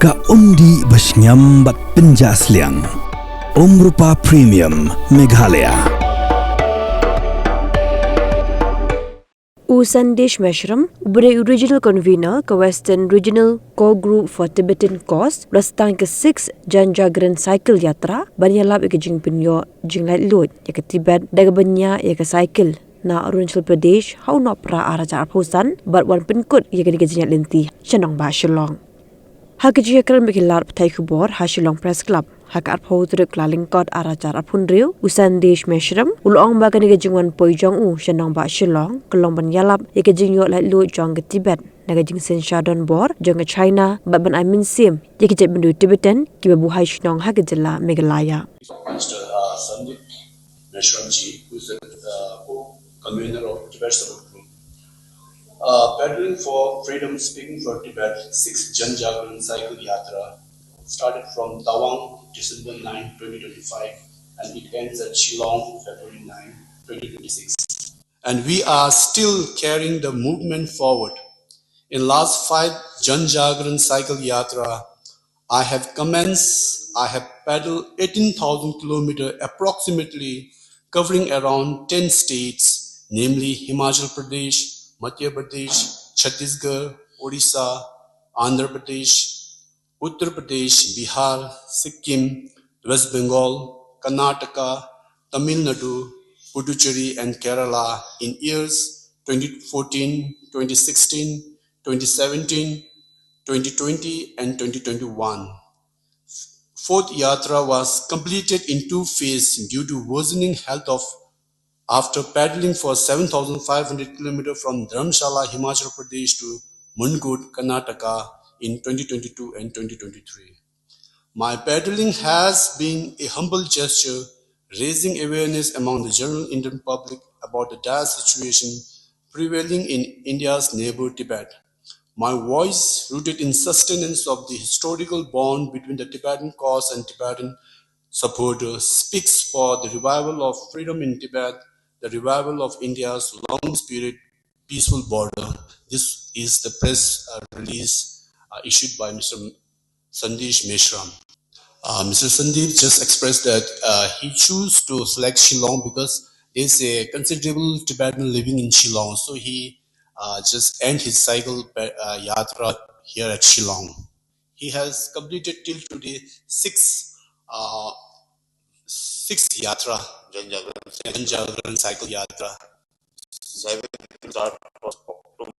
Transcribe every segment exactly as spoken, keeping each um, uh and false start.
Ka umdih ba shngiam bad pynjah sliang. Umrupa Premium Meghalaya. U Sandesh Meshram, uba dei u Regional Convener ka Western Regional Core Group for Tibetan Cause, u la sdang ka six Jan Jagran Cycle Yatra ban ïalap ïa ka jingpynïoh jinglaitluid ïa ka Tibet da kaba ñiah ïa ka cycle na Arunachal Pradesh ha u Nohprah ar hajar arphew san bad wan pynkut ïa kane ka jingïaid lynti sha nongbah Shillong. Ha ka jingïakren bad ki lad pathai khubor ha Shillong Press Club ha ka arphew tarik Kyllalyngkot ar hajar arphew hynriew, u Sandesh Meshram u la ong ba kane ka jingwan poi jong u sha nongbah Shillong ka long ban ïalap ïa ka jingïoh laitluid jong ka Tibet na ka jingsynshar donbor jong ka China bad ban ai mynsiem ïa ki jaitbynriew Tibetan kiba buhai shnong ha ka jylla Meghalaya. Mister uh, Sandeep Meshramji, who is the uh, co-convener of Tibet Support Group. Uh, Paddling for Freedom, Speaking for Tibet, six Jan Jagran Cycle Yatra started from Tawang, December ninth, twenty twenty-five, and it ends at Shillong, February ninth, twenty twenty-six. And we are still carrying the movement forward. In last five Jan Jagran Cycle Yatra, I have commenced, I have paddled eighteen thousand kilometer approximately, covering around ten states, namely Himachal Pradesh, Madhya Pradesh, Chhattisgarh, Odisha, Andhra Pradesh, Uttar Pradesh, Bihar, Sikkim, West Bengal, Karnataka, Tamil Nadu, Puducherry, and Kerala in years twenty fourteen, twenty sixteen, twenty seventeen, twenty twenty, and twenty twenty-one. Fourth Yatra was completed in two phases due to worsening health of after paddling for seven thousand five hundred kilometers from Dharamshala, Himachal Pradesh to Mundgod, Karnataka in twenty twenty-two and twenty twenty-three. My paddling has been a humble gesture, raising awareness among the general Indian public about the dire situation prevailing in India's neighbor Tibet. My voice, rooted in sustenance of the historical bond between the Tibetan cause and Tibetan supporters, speaks for the revival of freedom in Tibet, the revival of India's long spirit peaceful border. This is the press uh, release uh, issued by Mister Sandesh Meshram. Uh, Mister Sandeep just expressed that uh, he chose to select Shillong because there's a considerable Tibetan living in Shillong. So he uh, just end his cycle uh, yatra here at Shillong. He has completed till today six uh, six yatra. Jan Jagran, Jan Jagran cycle yatra. Seven start first October,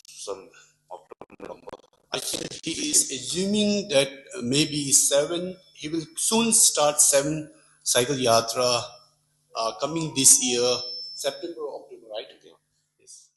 some October, November. I think he is assuming that uh, maybe seven, he will soon start seven cycle yatra uh, coming this year, September or October, right? Okay. Yes.